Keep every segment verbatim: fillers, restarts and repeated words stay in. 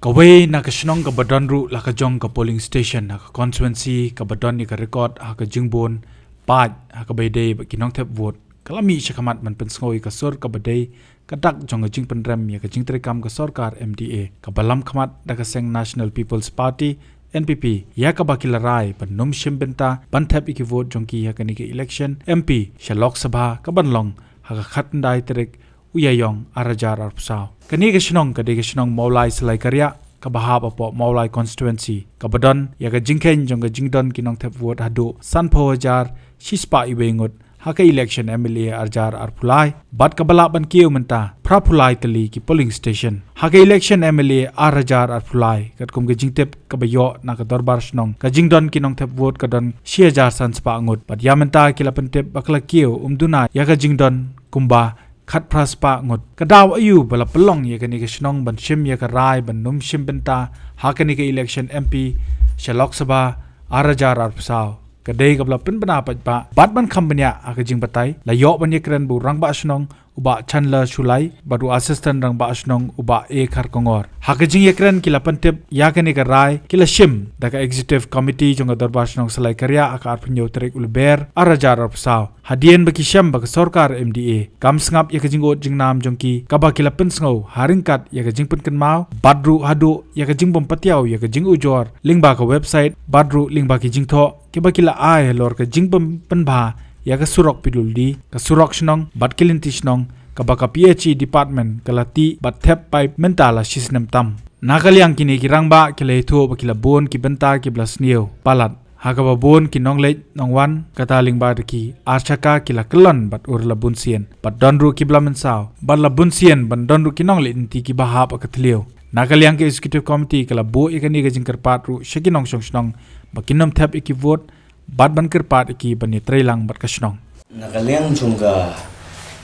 Kawei na ka shnong kaba don ruh la ka jong ka polling station ha ka constituency kaba don ïa ka record ha ka jingbun paid ha kaba ïadei bad ki nongthep vote, ka la mih shakhmat ban pynsngew ïa ka sur kaba dei ka dak jong ka jingpynrem ïa ka jingtreikam ka sorkar M D A kaba lam khmat da ka seng National People's Party, N P P, ïa kaba ki la rai ban ym shim bynta ban thep ïa ki vote jong ki ha kane ka election M P sha Lok Sabha kaban long ha ka khatkhyndai tarik u Ïaïong arhajar arphew saw. Kane ka shnong ka dei ka shnong Mawlai Salai Kariah kaba hap hapoh Mawlai constituency, kaba don ïa ka jingkheiñ jong ka jingdon ki nongthep vote haduh sanphew hajar shispah iwei ngut ha ka election M L A arhajar arphew lai, bad kaba lah ban kiew mynta phraphew lai tylli ki polling station. Ha ka election M L A arhajar arphew lai, katkum ka jingtip kaba ïoh na ka dorbar shnong, ka jingdon ki nongthep vote ka don shi hajar san spah ngut, bad ïa mynta ki la pyntip ba ka la kiew ym duna ïa ka jingdon kumba khatphra spah ngut. Ka daw aïu ba la pynlong ïa kane ka shnong ban shim ïa ka rai ban ym shim bynta ha kane ka election M P sha Lok Sabha arhajar arphew saw? Ka dei kaba la pynbna paidbah bad ban kham bniah ha ka jingbatai. La ïoh ban ïakren bad u rangbah shnong u Bah Chandler Shullai bad u assistant rangbah shnong u Bah A Kharkongor. Ha ka jingïakren ki la pyntip ïa kane ka rai ki la shim da ka executive committee jong ka dorbar shnong Salai Kariah ha ka arphew hynñiew tarik u Lber arhajar arphew saw. Hadien ba ki shem ba ka sorkar M D A kam sngap ïa ka jingud jingnam jong ki kaba ki la pynsngew ha ryngkat ïa ka jingpynkynmaw bad ruh haduh ïa ka jingbym patiaw ïa ka jingujor lyngba ka website bad ruh lyngba ki jingthoh kiba ki la ai halor ka jingpynbha ïa ka surok P W D, ka surok shnong bad ki lynti shnong, kaba ka P H E department ka la tih bad thep paip mynta la shisnem tam. Na ka liang kine ki rangbah ki la ïathuh ba ki la bun ki bynta kiba la sniew palat, ha kaba bun ki nongleit nongwan, kata lyngba da ki arshaka ki la kyllon bad ur la bunsien, bad don ruh kiba la mynsaw, bad la bunsien ban don ruh ki nongleit lynti kiba hap ha ka thliew. Na ka liang ka executive committee ka la buh ïa kane ka jingkyrpad ruh sha ki nongshong shnong ba kin ym thep ïa ki vote bad ban kyrpad ïa ki ban ïatreilang bad ka shnong. Na ka liang jong ka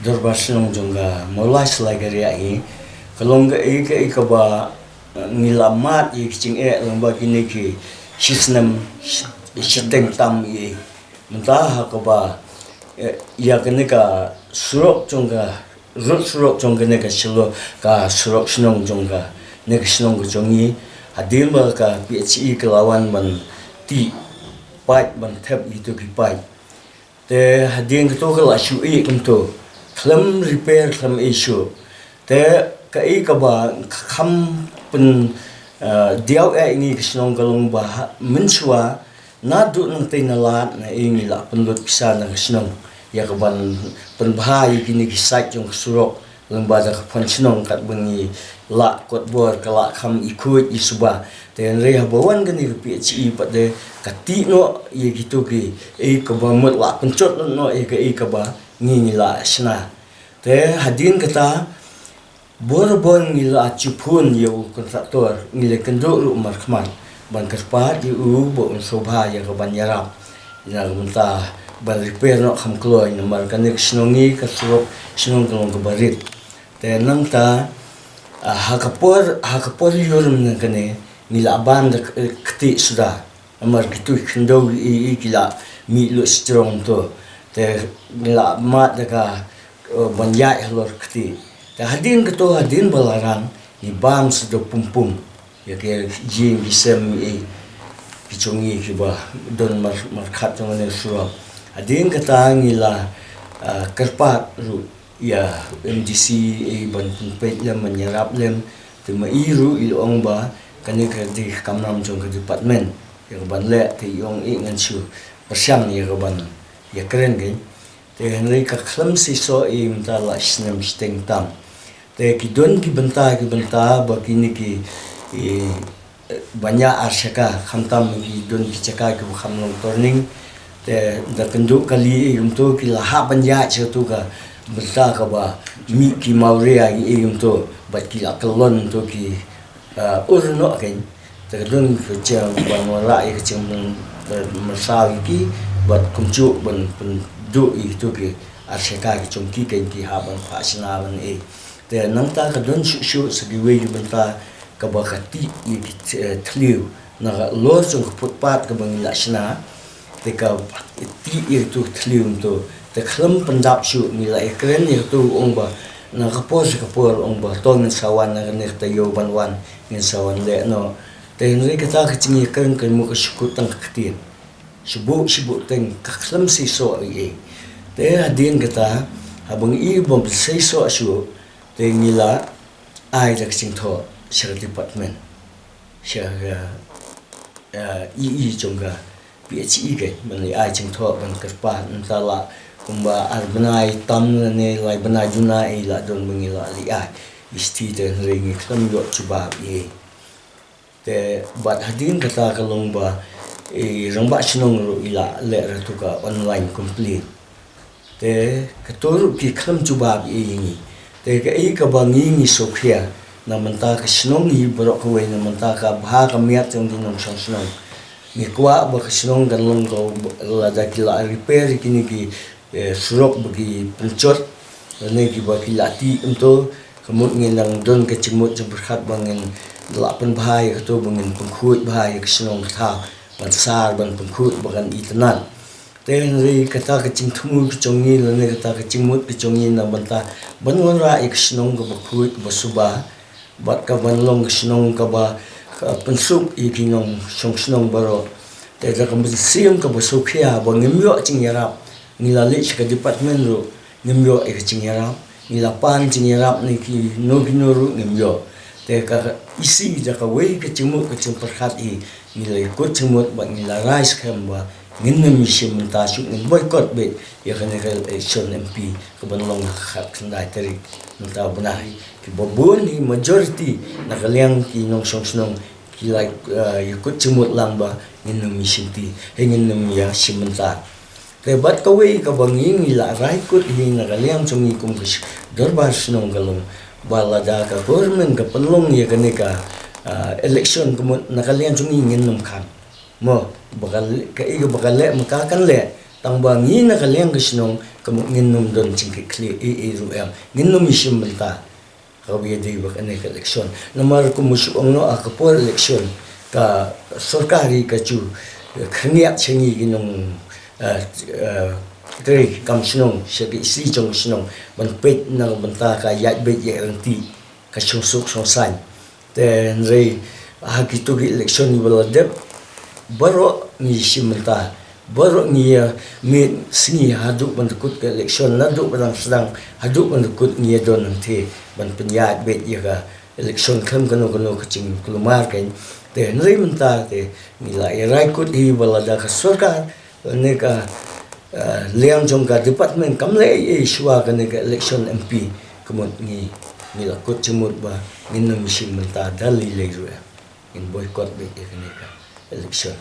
dorbar shnong jong ka Mawlai Salai Kariah hi, ka long kaei kaei kaba, eh, ngi la mad ïa ki jingeh lyngba kine ki shisnem shi-, shiteng tam hi. Mynta ha kaba, eh, ïa kane ka surok jong ka, rud surok jong kane ka shnong, ka surok shnong jong kane ka shnong ka jong ngi, hadien ba ka P H E ka la wan ban tih paip, ban thep ïa kito ki paip. Te hadien kato ka la shu ïeh kumto, khlem repair, khlem issue. Te kaei kaba kham pyn, eh, diaw eh ïa ngi ka shnong ka long ba ha, mynshuwa naduh nangtei na lad na ei ngi la pynlut pisa na ka shnong ïa kaban pynbha ïa kine ki sait jong ka surok lyngba da ka fund shnong, katba ngi la kot bor ka la kham i khuid i suba. Te hynrei haba wan kane ka P H E pat de ka tih noh ïa kito kiei kaba mut la pynchot noh ïa kaei kaba ngi ngi la shna. Te hadien kata, bor bor ngi la ju phone ïa u contractor, ngi la kynduh ruh markhmat ban kyrpad ïa u ba un sngewbha ïa kaban ïarap ïa ka bynta ban repair noh kham kloi, namar kane ka shnong ngi ka surok shnong ka long kaba rit. Te nangta, ah, ha ka por, ha ka por ïurem na kane ngi la ban da k-, kti suda. Namar kito ki khyndew i, i ki la mih lut strong to. Te ngi la mad da ka, eh, ban ïaid halor kti. Te hadien kato, hadien ba la rang, ngi bam sa da pum pum ïa ki ïing ki sem i ki jong ngi kiba don mar, markhat jong kane ka surok. Hadien kata ngi la, eh, kyrpad ruh ïa M D C i ban pynpeit lem, ban ïarap lem. Te ma i ruh i la ong ba kane ka dei ka kamram jong ka department ïa kaban leh, te i ong i ngan shu pyrshang ïa kaban ïakren kein. Te hynrei ka khlem seisoh i mynta la snem shiteng tam. Te ki don ki bynta, ki bynta ba kine ki, i, eh, ban ïa arshaka, khamtam ki don ki jaka kiba kham long turning. Te da kynduh kali i kumto ki la hap ban ïa sha tu ka bynta kaba mih ki mawria i kumto, bad ki la kyllon to ki, ah, ur noh kein. Te ka don ka jingwan wanrah ïa ka jingmynsiem ïa ki, bad kumjuh ban pynduh ïa kito ki arshaka ki jong ki kein, ki hap ban phah shna ban ei. Te nangta ka don shuh shuh sa kiwei ki bynta kaba ka tih ïa ki, eh, thliew na ka lor jong ka footpath kaba ngi la shna. Te ka tih ïa kito ki thliew to. Te khlem pyndap shuh ngi la ïakren ïa kito, ong ba Na ka por sha ka por ong ba to ngin sa wan na kane ka taïew ban wan, ngin sa wan leh noh. Te hynrei kata ka jingïakren ka mut ka shu kut tang ka ktien. Shu buh, shu buh teng, ka khlem seisoh ei ei. Te hadien kata, haba ngi i ba seisoh shuh, te ngi la ai da ka jingthoh sha ka department, sha ka, eh, E E jong ka P H E, ka ban leit ai jingthoh ban kyrpad. Nta la kumba ar bnai tam lane lai bnai duna ei la don ba ngi la leit ai. Isti te hynrei ngi khlem ïoh jubab ei. Te bad hadien kata ka long ba i rangbah shnong ruh i la leh ra tu ka online complaint. Te kato ruh ki khlem jubab ïa ngi. Te kaei kaba ngi ngi sngewkhia, na mynta ka shnong hi baroh kawei, na mynta ka bha ka miat jong ki nongshong shnong. Ngi kwah ba ka shnong kan long ka, lada ki la repair kine ki, eh, surok ba ki pynjot, lane kiba ki la tih kumto, ka mut ngin nang don ka jingmut jingpyrkhat ba ngin lah pynbha ïa kato, ba ngin pynkhuid bha ïa ka shnong ka thaw, ban sar ban pynkhuid ba kan itynnad. Te hynrei kata ka jingthmu ka jong ngi lane kata ka jingmut ka jong ngi na bynta ban wanrah ïa ka shnong kaba khuid kaba suba, bad ka ban long ka shnong kaba, ka pynsuk ïa ki nongshong shnong baroh. Te da ka mynsiem kaba sngewkhia ba ngim ïoh jingïarap, ngi la leit sha ka department ruh, ngim ïoh ïa ka jingïarap, ngi la pan jingïarap na kino kino ruh ngim ïoh. Te ka isi da kawei ka jingmut ka jingpyrkhat hi, ngi la ïakut jingmut bad ngi la rai skhem ba ngin nym ïashim bynta shuh, ngin boycott beit ïa kane ka election M P kaban long ha ka khatkhyndai tarik mynta u bnai. Kiba bun hi, majority na ka liang ki nongshong shnong ki la, eh, ïakut jingmut lang ba ngin nym ïashim ti, hei ngin nym ïashim bynta. Te bad kawei kaba ngi ngi la rai kut hi na ka liang jong ngi kum ka sh-, dorbar shnong ka long ba lada ka government ka pynlong ïa kane ka, ah, election ka mut na ka liang jong ngi ngin nym khang. Mo, ba ka le-, kaei kaba ka leh ma ka kan leh, tang ba ngi na ka liang ka shnong ka mut ngin nym don jingkitkhlieh ei ei ruh em, ngin nym ïashim bynta. Kaba ïadei bad kane ka election. Namar kum u shu ong noh ha ka por election, ka sorkar hi ka ju khyndiat sha ngi ki nong, eh, eh, treikam shnong, sha ki isi jong shnong ban peit na ka bynta ka ïaid beit ïaid ryntih, ka shongsuk shongsaiñ. Te hynrei ha kito ki election kiba la dep, baroh ngi shim bynta, baroh ngi ïa mih sngi haduh ban da kut ka election, naduh ba dang sdang haduh ban da kut ngi ïa don hangtei ban pynïaid beit ïa ka election khlem kano kano ka jingkulmar kein. Te hynrei mynta te ngi la ïa rai kut hi ba lada ka sorkar lane ka, eh, liang jong ka department kam leh ei ei shuwa kane ka election M P, ka mut ngi, ngi la kut jingmut ba ngin nym shim bynta da lei lei ruh. Ngin boycott beit ïa kane ka election.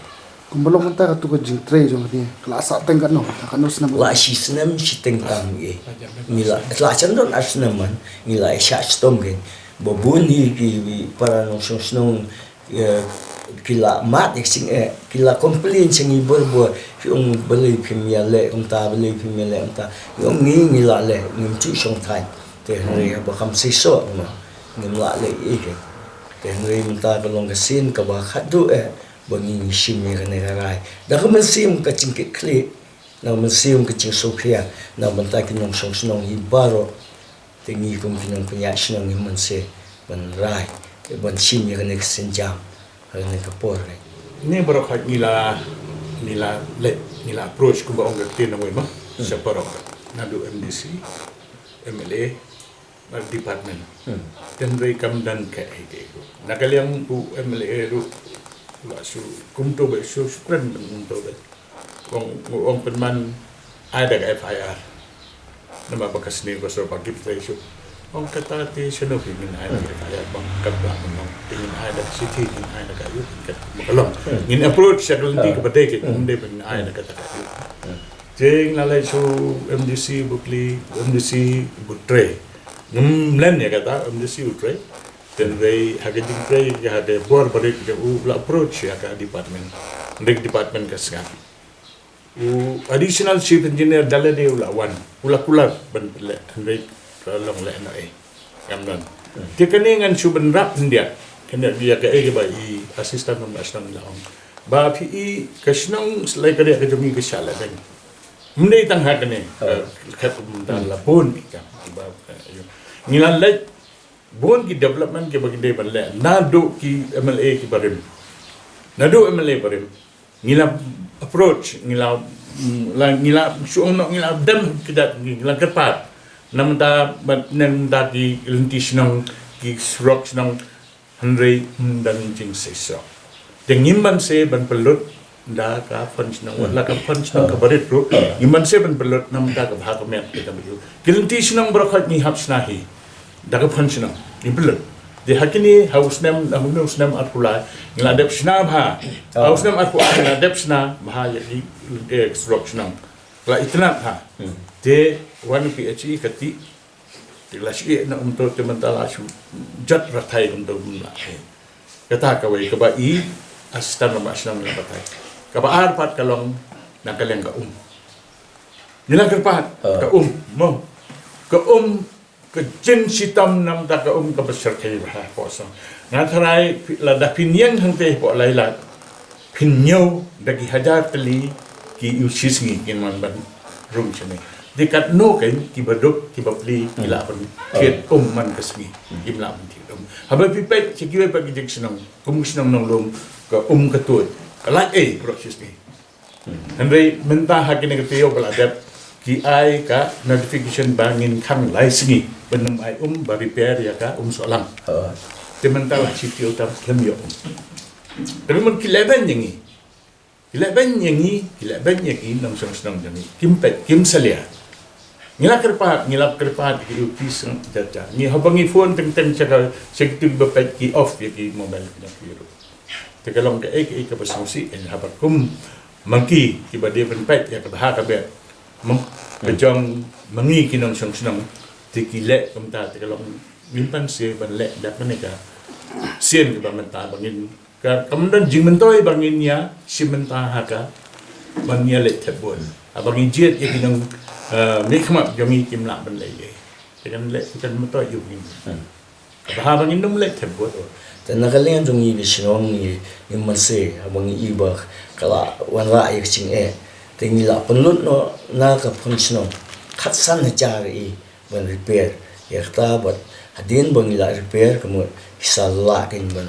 Kumba long mynta katu ka jingtrei jong kane, ka la sah teng katno, katno snem? La shi snem shiteng tam ei. Ngi la, la jan don ar snem man, ngi la ïa shah shitom kein. Ba bun hi ki para nongshong shnong, eh, ki la mad ïa ka jingeh, ki la complain sha ngi bor bor, ki ong balei phim ïa leh kumta, balei phim ïa leh kumta. Ngi ong ngi, ngi la leh, ngim ju shong thait. Te hynrei haba kam seisoh mo, ngim lah leh ei ei kein. Te hynrei mynta ka long ka sien kaba khatduh eh ba ngi ngi shim ïa kane ka rai da ka mynsiem ka jingkitkhlieh, na ka mynsiem ka jingsngewkhia na bynta ki nongshong shnong hi baroh. Te ngi kum ki nongpynïaid shnong ngim mynsiem ban rai, ban shim ïa kane ka sienjam ha kane ka por kein. Ngi baroh khat ngi la, ngi la leit, ngi la approach kumba ong ka ktien nongwei ma, sha baroh khat, naduh M D C, M L A, bad department. Te hynrei kam don kaei kaei ruh. Na ka liang u M L A ruh la shu kumto beit, shu shu kren kumto beit. Ong, ong pynban ai da ka F I R. Namar ba ka sniew ka shu ba kit trei shu. Ong kata te shano phi ngin ai da ka F I R bang katba ngin ong. Te ngin ai da ka shithi, ngin ai da ka aïu, kat ba ka long. Ngin approach sha ka lynti kaba dei, ngim dei ba ngin ai da kata ka aïu. Te ngi la leit sha u M D C Bukli, u M D C Butrei. Ngim mlien ïa kata, u M D C Butrei. Te hynrei ha ka jingtrei, ha ka bor barit jong u, la approach ïa ka department. Hynrei ka department ka sngap. U additional chief engineer da lade u la wan, u la kular ban leh, hynrei ka long leh noh ei. Ngam don. Te kane ngan shu bynrap khyndiat. Khyndiat ïa kaei kaba i assistant member shnong i la ong. Ba phi i ka shnong Sleikhriat ka jong ngi ka shah lehbeiñ. Ym dei tang ha kane, eh, khat kumta la bun ki kam. Ba, eh, ïa. Ngi la leh bun ki development kiba ngi dei ban leh naduh ki M L A kiba rim. Naduh M L A barim ngi la approach, ngi la, mm, la, ngi la shu ong noh, ngi la dem ki da, ngi la kyrpad. Namar ba nangta ki lynti shnong, ki surok shnong, hynrei ym don jingseisoh. Te ngim banse ban pynlut da ka fund shnong, wat la ka fund shnong kaba rit ruh, ngim banse ban pynlut namar ka bha ka met ka jong u. Ki lynti shnong baroh khoit ngi hap shna hi da ka fund shnong, ngim pynlut. Te ha kine, ha u snem, ha une u snem arphew lai ngi la dep shna bha. Ha u snem arphew ar ngi la dep shna bha ïa ki, eh, surok shnong. La itynnad ha. Te wan u P H E ka tih. Te la shu ïeh na um to, te mynta la shu jot rathai kumto kum la. Kata kawei kaba i Assistant Rangbah Shnong ngi la batai. Kaba ar pat ka long na ka liang ka um. Ngi la kyrpad ka um, mo. Ka um, ka jingshitom namar ka um kaba shyrkhei bha hapoh shnong. Nga tharai lada phin ïeng hangtei hapoh Lailad, phin ñiew da ki hajar tylli ki ïu shisngi kin wan ban rung shane. Te katno kein kiba duk kiba pli ki lah ban thied um man ka sngi. Kim lah ban thied um. Haba phi peit sha kiwei pat ki jingshnong, kum ki shnong Nonglum, ka um ka tuid. Ka lait ei baroh shisngi. Hynrei mynta ha kine ki taïew ba la dep ki ai ka notification ba ngin khang lai sngi ban ym ai um, ba repair ïa ka um sohlang. Te mynta la shi taïew tam khlem ïoh um. Te mynta ki leh beiñ ïa ngi. Ki leh beiñ ïa ngi, ki leh beiñ ïa ki nongshong shnong jong ngi. Kim peit, kim salia. Ngi la kyrpad, ngi la kyrpad ki U P shnong jaja. Ngi haba ngi phone teng teng sha ka, sha kitu kiba peit ki off ïa ki mobile ki jong ki ruh. Te ka long kaei kaei kaba sngewsih, eh, haba kum ma ki kiba dei ban peit ïa ka bha ka biang. Mo, ka jong ma ngi ki nongshong shnong. Te ki leh kumta, te ka long ngim banse ban leh da kane ka sien kaba mynta ba ngin Ka, kam don jingmyntoi ba ngin ïa shim bynta ha ka ban ïa leit thep vote. Haba ngin jied ïa ki nong, eh, mihkhmat jong ngi kim lah ban leit ei. Te kan leit, te kan myntoi ïa u ngin. Haba, haba ngin ym leit thep vote. Te na ka liang jong ngi ki shnong ngi, ngi mynse haba ngi i ba ka la wanrah ïa ka jingeh. Te ngi la pynlut noh na ka fund shnong khatsan hajar i ban repair ïa kata, bad hadien ba ngi la repair ka mut ki sa lah kein ban,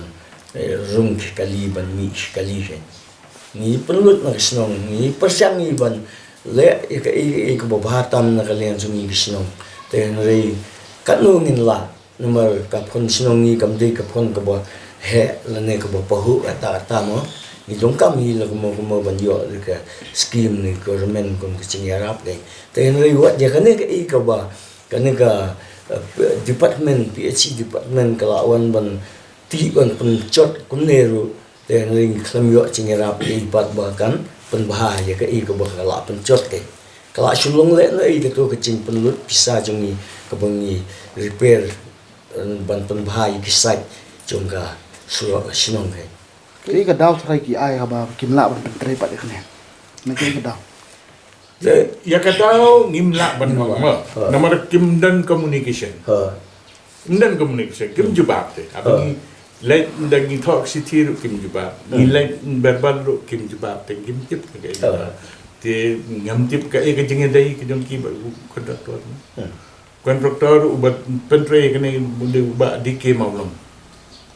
eh, rung ki kali, ban mih ki kali kein. Ngi pynlut na ka shnong, ngi pyrshang ngi ban leh ïa kaei kaei kaba bha tam na ka liang jong ngi ki shnong. Te hynrei katno ngin lah, namar ka fund shnong ngi kam dei ka fund kaba heh lane kaba pahuh katta katta mo. Ngi donkam hi la kumno kumno ban ïoh ïa ka scheme na ka government kum ka jingïarap kein. Te hynrei wat ïa kane kaei kaba kane ka, eh, department, P H E department ka la wan ban tih ban pynjot kumne ruh, te hynrei ngi khlem ïoh jingïarap ei pat ba kan pynbha ïa kaei kaba ka la pynjot kein. Ka la shu long lehnohei kato ka jingpynlut pisa jong ngi kaba ngi repair, eh, ban pynbha ïa ki site jong ka surok shnong kein. Kaei ka daw tharai ki ai haba kim lah ban pyntrei pat ïa kane? Na kaei ka daw? Te ïa ka daw ngim lah ban ong ma. Namar kim don communication. Kim don communication, kim jubab te. Haba ngi leit, nda ngi thoh shithi ruh kim jubab. Ngi leit verbal ruh kim jubab, te ngim tip kaei ka daw. Te ngam tip kaei ka jingïadei ka jong ki bad u contractor. Contractor uba pyntrei ïa kane u dei u Bah D K Mawlong.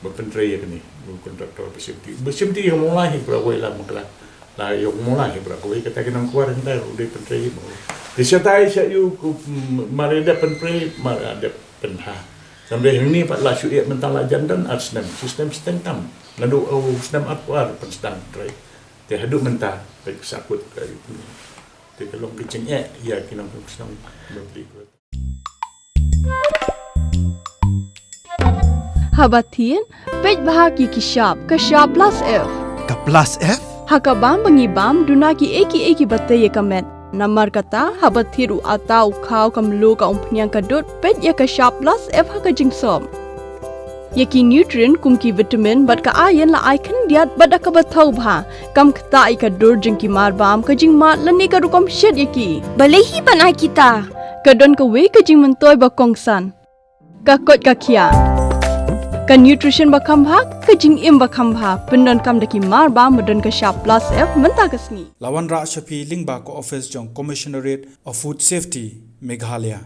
Ba pyntrei ïa kane, u contractor ba shim ti. Ba shim ti ïa ka mawlai hi para kawei la makla. La ïa ka mawlai hi para kawei, kata ki nongkwar hynrei u dei pyntrei ïa mawlai. Te shatai sha ïa u ku, mm, mar ïa dep pyntrei, mar ïa dep pynbha. Sampai hangne pat la shu ïa mynta la jan don ar snem, shi snem stem tam. Naduh u snem arphew ar pynsdang pyntrei. Te haduh mynta peit ka sahkut ka ïa u. Te ka long ka jingeh ïa ki nongshong shnong ba pli. Haba thied, peit bha ki ki shap, ka shap plus F. Ka plus F? Ha ka bam ba ngi bam, duna kiei kiei kiba tei ïa ka met. Namar kata, haba thied u atta, u khaw, ka mluh, ka umphniang, ka dud, peit ïa ka shap plus F ha ka jingsop. Ïa ki nutrient kum ki vitamin bad ka iron la ai khyndiat bad da kaba thaw bha. Kam ktah ïa ka dur jong ki mar bam, ka jingmad lane ka rukom shet ïa ki. Balei hi ban ai kita? Ka don kawei ka jingmyntoi ba kongsan. Ka koit ka khiah. Ka nutrition ba kham bha, ka jingim ba kham bha. Pyndonkam da ki mar bam ba don ka shap plus F mynta ka sngi. La wanrah sha phi lyngba ka office jong Commissionerate of Food Safety, Meghalaya.